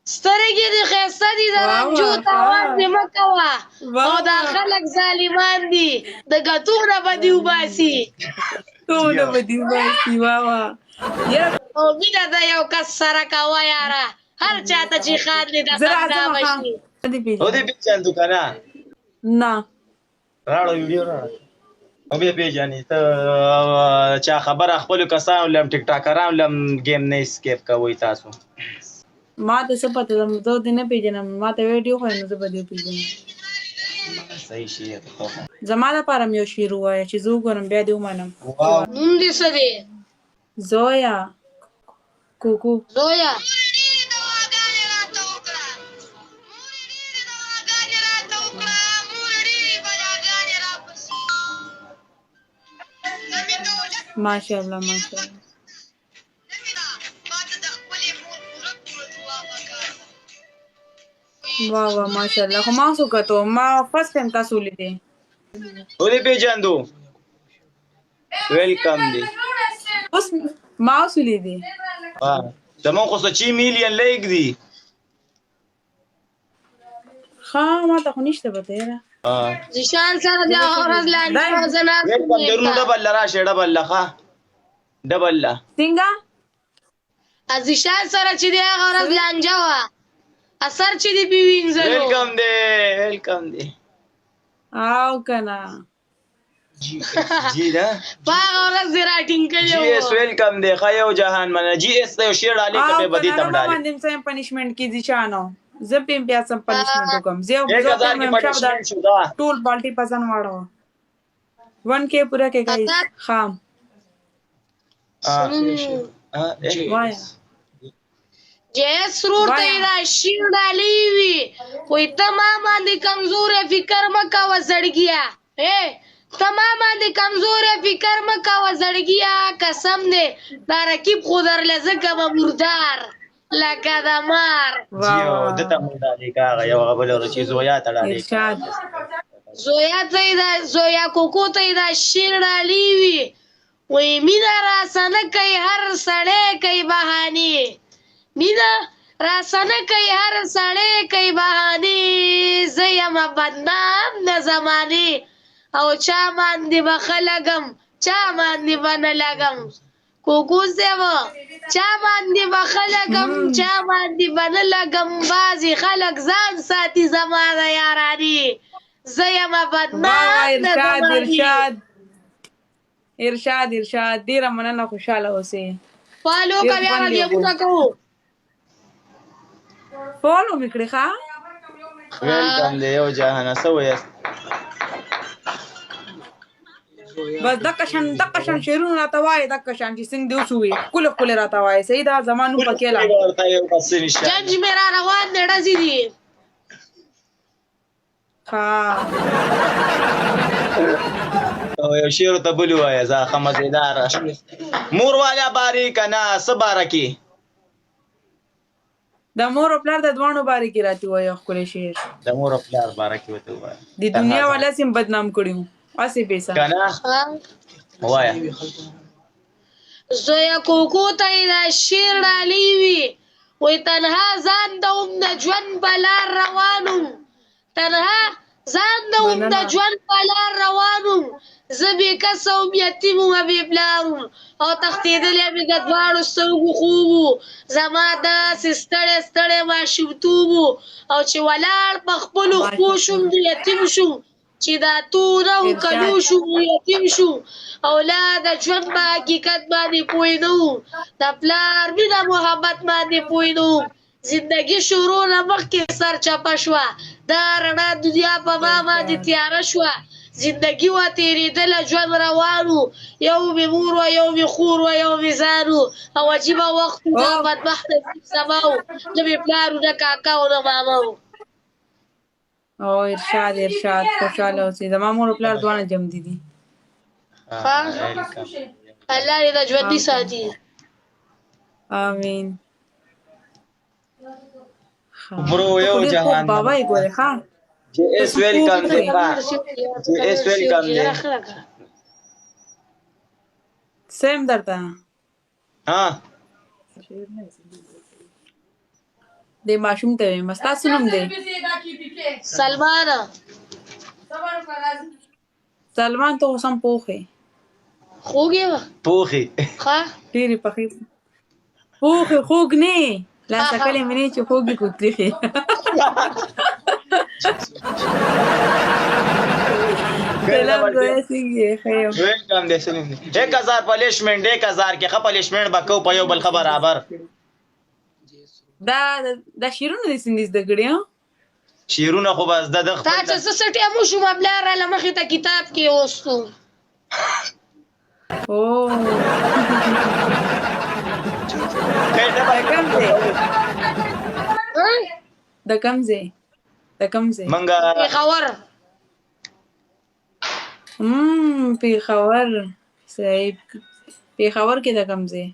سترګې دې ښایسته دي، د واه رانجو واه تاوان ښه دې مه کوه. او واه دا واه خلک ظالمان دي، د ګتو نه به دې وباسي. ټوله به دې وباسي. واه واه یاره. او مینه د یو کس سره کوه یاره، هر چاته چې خاندې د زه خندا راځم به ښه شي. نه دې او دې پېژنم. پیژندو کنه؟ نه. راړو ویډیو راړو. او بیا پیژنې ته چا خبره خپل کسانو لم ټیک ټاکرانو لم گیم نه اسکیپ کوي تاسو. ما ته څه پته ده، زه دې نه پېژنم. ما ته ویډیو خو نو زه به دې پېژنم. صحیح شي ته. زما لپاره هم یو شعر ووایه چې زه وګورم بیا دې ومنم. واو. نوم دې څه دی؟ زویا کوکو. زویا. ماشاءالله ماشاءالله. واه واه ماشاءالله. خو ما څه کتو، ما فرست ټایم تاسو ولیدې. ولې پیژندو ویلکم دی. اوس ما اوس ولیدې. زمون خو څه میلیون لایک دي. ښه ما ته خو نشته پته یاره. ذیشان سره د هغه ورځ لاندې دا زه ناست ویلکم وم درونو ورته. ډبل راشه ډبل لخوا ډبل لا. څنګه؟ ذیشان سره چې د هغه ورځ لانجه وه، اثر چې دی پې وینځلو. ویلکم دی ویلکم دی. او کنه جی جی دا په هغه ورځ دې راټینګ کړی جی و. ایس ویلکم دی. ښه یو جهان مننه. جی ایس ته یو شعر ډالۍ او که به کنه دې تم رونه ډالۍ. باندې سم پنشمنت کې دي چانو زه پم بیا سم پنشمنت وکم. زه ایک زه هزار پم کې شاب دا پنشمنت شو دا. ټول بالټي پزن واړو 1 کې پورا کې گایز خام. وایا. جیس سرور ته وایا. دا شیر ډالۍ وي، خو ته ما باندې کمزوری فکر مه کوه زړګیه. ای ته ما باندې کمزوری فکر مه کوه زړګیه، قسم دی دا رقیب خو درله ځکه به مردار لکه د مار. جی واه او دته واه مونږ ډالۍ کاغه یو غبل ور چې زویا ته ډالۍ کا. ارشاد. زویا ته یې دا زویا کوکو ته یې دا شیر ډالۍ وي. وی مینه راسنه کوي هر سړی کوي بهانې، مینه راسنه کوي هر سړی کوي بهانې، زه یمه بدنام د زمانې او چا باندې به ښه لګم چا باندې به نه لګم. کوکو صاحب چا باندې به ښه لګم چا باندې به نه لګم، بعضې خلک ځان ساتي زما د یارانې، زه یمه واه واه بدنام د ارشاد زمانې. ارشاد ارشاد ارشاد ډیره مننه، خوشاله اوسې. فالو ډیر که بیا خوند به یې وکړو. ګیمونه کوو. فالو مې کړې ښه. ویلکم دی یو جهان څه وایاست؟ بس دغه شان دغه شان شعرونه راته وایې، دغه شان چې څنګه دې اوس ووې ښکلي ښکلي راته وایې. صحیح ده زما نوم پکې لا. ورته یو بس ان شاء جنج الله. مې را روان دی ډزې دي. ښه او یو شعر ته بل وایه ځه ښه مزیدار. مور والا باري کنه څه باره کې؟ د مور او پلار د دواړو باره کې راته وایه ښکلی شعر. د مور او پلار باره کې ورته ووایه. د دنیا والا سم بدنام کړي وو هسې پیسه. کنه وایه. زویا کوکو ته یې دا شعر ډالۍ وي. وی تنها ځان ته هم د ژوند په لار روان وم، تنها ځان ته هم د مننه. ژوند په لار روان وم، زه بې کسه وم یتیم وم بې پلار وم او تښتېدلی مې د دواړو سترګو خوب و، زما داسې ستړی ستړی ماشومتوب و او چې ولاړ په خپلو پښو شوم نو یتیم شوم، چې د اتو نهو کلو ارشاد. شوم نو یتیم شوم او لا د ژوند په حقیقت باندې پوه نه وم، د پلار مینه محبت باندې پوه نه وم. زندگی شروع نه مخکې سرچپه شوه، دا رڼا دنیا په ما باندې ارشاد. تیاره شوه. زندگی وه تېرېدله ژوند روان و، یو مې مور وه یو مې خور وه یو مې ځان و او عجیبه وخت و دا او بدبخته نصیب زما و، نه مې پلار و نه کاکا و نه ماما و. او ارشاد ارشاد خوشاله اوسې. زما مور او پلار دواړه ژوندي دي. ښه الله دې د ژوندي ساتي. آمین. ښه برو ته یو خو ډېر پوخ جهان بابا یې ګورې ښه. جی ایس ویلکم دی با جی ایس ویلکم دی. سیم درته. ها. د ماشوم ته وایم، ستا څه نوم دی؟ سلمان. سلمان، ته اوس هم پوخ یې. خوږ یم. پوخي. ښه. ډېرې پخې پوخ یې، خوږ نه یې. لا څکلی مې نه یې چې خوږ یې کو تریخ یې. سلام زویه، څنګه یې؟ ښه یم. ویلکم دی، سلام دی. 1000 پلیشمنٹ، 1000 کې ښه پلیشمنٹ به کو په یو بل ښه برابر. دا دا شعرونه دې څنګه زده کړي؟ ها؟ شعرونه خو بس د تا خپل چې څه سټې مو شو، ما پلار راله مخې ته کتاب کې وستو. او د کوم ځای؟ د کوم ځای؟ د کوم ځای؟ منګه پېښور. پېښور صاحب، پېښور کې د کوم ځای؟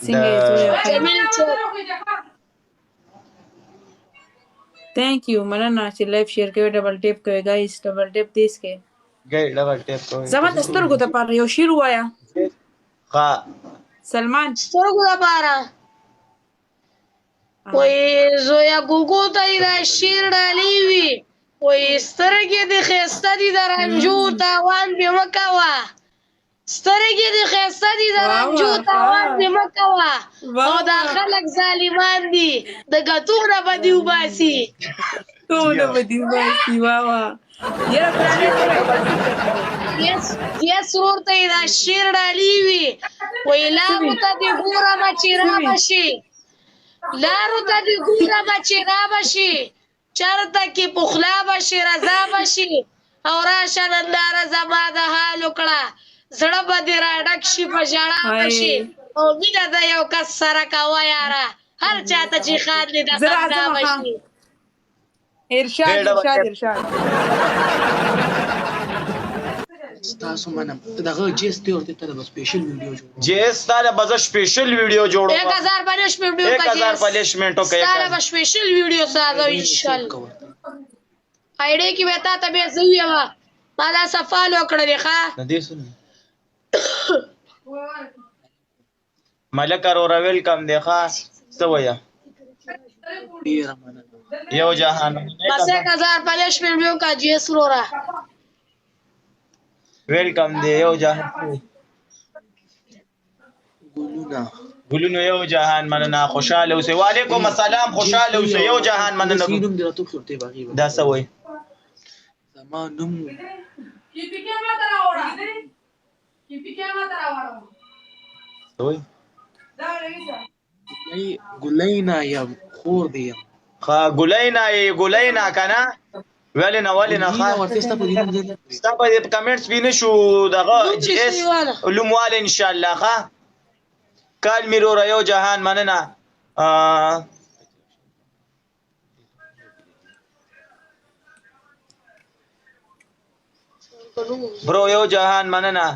څنګه یې زویه؟ ښه یم. جمیل چوک. Thank you، مننه چې لایو شیر کوي، ډبل ټیپ کوي. ګایز، ډبل ټیپ تیز کوي. ګی ډبل ټیپ کوي. زما د سترګو د پاره یو شعر وایا. ښه. سلمان. سترګو دپاره وایي زویه ګوګو ته یې دا شعر ډالۍ وي. وایي سترګې دې ښایسته دي د رنجو، تاوان پې مه کوه. سترګې دې ښایسته دي د رنجو، تاوان پې مه کوه. او دا خلک ظالمان دي، د ګتو نه به دې وباسي. ټول به دې وباسي. وا وا، یاره پلانې سره. یس یس، ورور ته یې دا شعر ډالۍ وي. وایي لارو ته دې ګورمه چې را به شي، لارو ته دې ګورمه چې را به شي، چرته کې پخلا به شي، رضا به شي. او راشه ننداره زما د حال وکړه، زړه به دې راډک شي، په ژړا به شي. او مینه د یو کس سره کوه یاره، هر چاته چې خاندې د زه خندا راځم. به ښه. شي. ارشاد. ارشاد، ارشاد. تاسو منم دغه جیس ته ورته ته به سپیشل ویډیو جوړ. جیس، ستاله به زه سپیشل ویډیو جوړوم. 1000 پنشمنټ 1000 پنشمنټ وکړه. ستاله به سپیشل ویډیو سازو ان شاء الله. آیډې کې به تا ته بیا زه ویم، ما دا صفالو کړلې. ښه. د دې سن ملک وروره، ویلکم دی. ښه، څه وایه؟ ډیره مننه. یو جهان. بس 1000 پنشمنټ ویو کا جیس وروره. ویلکم دی، یو جهان. ګلونه. ګلونو، یو جهان مننه، خوشاله اوسئ. وعلیکم السلام، خوشاله اوسئ، یو جهان مننه. صحیح نوم دې راته وښیه ورته باغی. دا څه وایي؟ زما نوم څه وایي؟ ګلۍ، ګلینا یم، خور دې یم. ښه، ګلینا یې، ګلینا کنه؟ ولې نه، ولې نه؟ ګلینا. ښه. ورته ستا په دې نوم دې نه. ستا په کمنټس به نه شو دغه. نوم جی دې اس صحیح واله. علوم واله ان شاء الله. ښه، کال مې وروره، یو جهان مننه. برو، یو جهان مننه.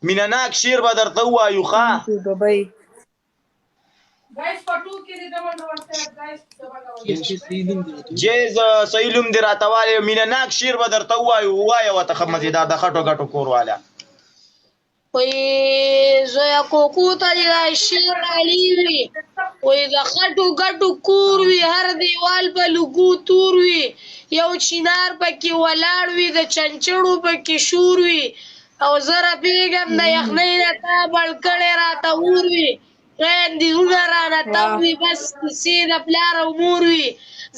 مینه ناک شعر به درته ووایو. ښه. دوبۍ. جیس دې صحیح نوم دې راته وښیه. جیز، صحیح نوم دې راته والې، مینه ناک شعر به درته ووایو. ووایه ورته ښه مزېدار د خټو ګټو کور والا. وایي زویه کوکو ته دې دا شعر ډالۍ وي. وایي د خټو ګټو کور وي، هر دیوال په لوګو تور وي، یو چینار پکې ولاړ وي، د چنچړو پکې شور وي. او زه رپېږم د یخنۍ نه، تا بل کړی راته اور وي. خویندې وروڼه رانه تم وي، بس کیسې د پلار او مور وي.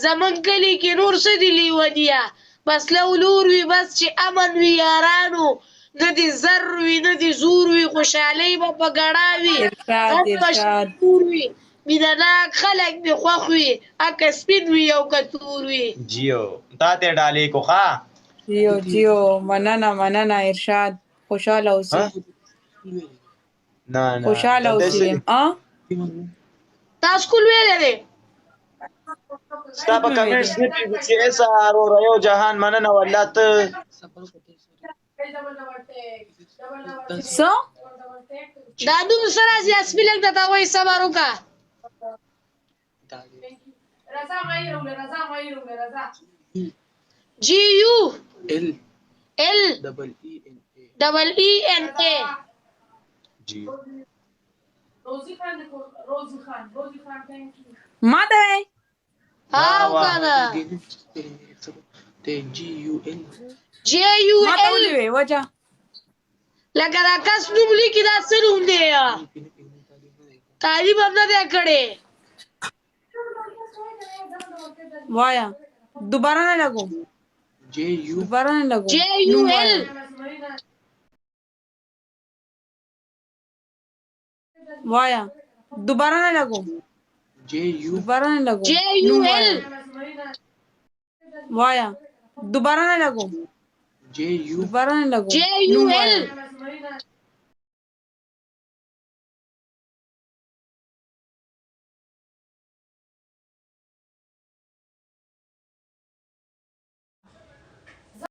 زمونږ کلي کې نور څه دي لیونیه، بس لو لور وي. بس چې امن وي یارانو، نه دي زر وي نه دي زور وي، خوشحالۍ به په ګړا وي. ارشاد. غم به ارشاد. شور وي، مینه ناک خلک مې خوښ وي، اکه سپین وي او که تور وي. جیو، تا ته ډالۍ کو. ښه. جیو جیو، مننه مننه ارشاد، خوشاله اوسې. ها؟ نه نه. خوشاله د دې اوسې. ا تا سکول ویلی دی؟ ستا په کمنټس نه پوهېږو چې اس وروره، یو جهان مننه والله ته. څه؟ دا نوم څه راځي؟ اسپیلنګ ته تا وایي، صبر وکړه. جی یو ال ال ډبل ای ان ای. ډبل ای ان ای. جی. ما ته وای. او واه. کنه. ته جی یو ال. جی یو ما ته ال. ولې وې وجه؟ لکه دا کس نوم لیکي، دا څه نوم دی؟ تعلیم هم نه دی کړی. وایا، دوباره نه لګو. جی یو. دوباره نه لګو. جی یو نوم ال. وایا. وایا، دوباره نه لګو. جی یو. دوباره نه لګو. جی یو نوم ال. وایا. وایا، دوباره نه لګو. جی یو. دوباره نه لګو. جی یو نوم ال. وایا.